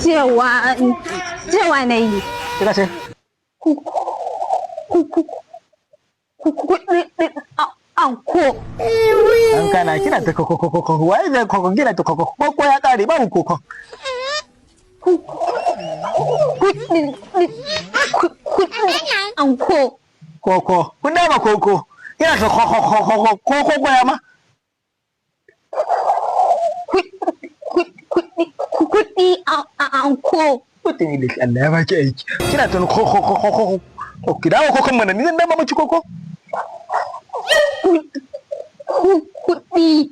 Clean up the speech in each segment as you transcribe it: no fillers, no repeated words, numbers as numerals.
Cewa na yi. Kika ce? Kuɗin anko. An kana kina ta koko koko koko, waye zai koko? Kina ta koko koko, ya kare, babu koko. Kuɗin anko. Koko kun dama koko, kina ta koko koko koko koko ya ma. Kuɗi anko. Mutum da Allah ya baki aiki, kina ta koko koko koko ko, ki dawo kokon mana, ni zan dama miki koko. Kuɗi.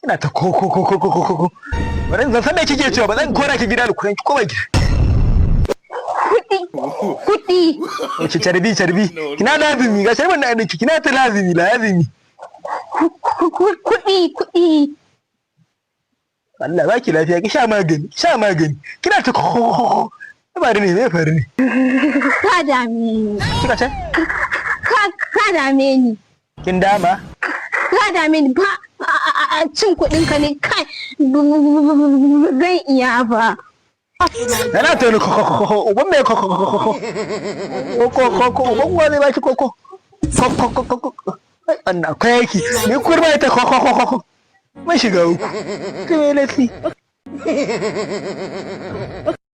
Kina ta koko koko koko koko, bari zan san me kike cewa ba, zan kora ki gida da kuran ki koma gida. Kuɗi, kuɗi. Wace carbi carbi kina lazimi, ga carbin da ki kina ta lazimi lazimi. Kuɗi, kuɗi. Allah baki lafiya, ki sha magani, ki sha magani. Kina ta koko koko, ba ne, me faru ne? Ka dame ni. Kika ce? Ka dame ni. Kin dama? Ka dame ni ba a cin kuɗin ka ne kai, zan iya ba. Yana ta wani koko koko, uban me koko koko koko koko, uban wa zai baki koko koko koko koko? Wannan akwai aiki ni kurma ita koko koko koko, mun shiga uku, ta me lasi.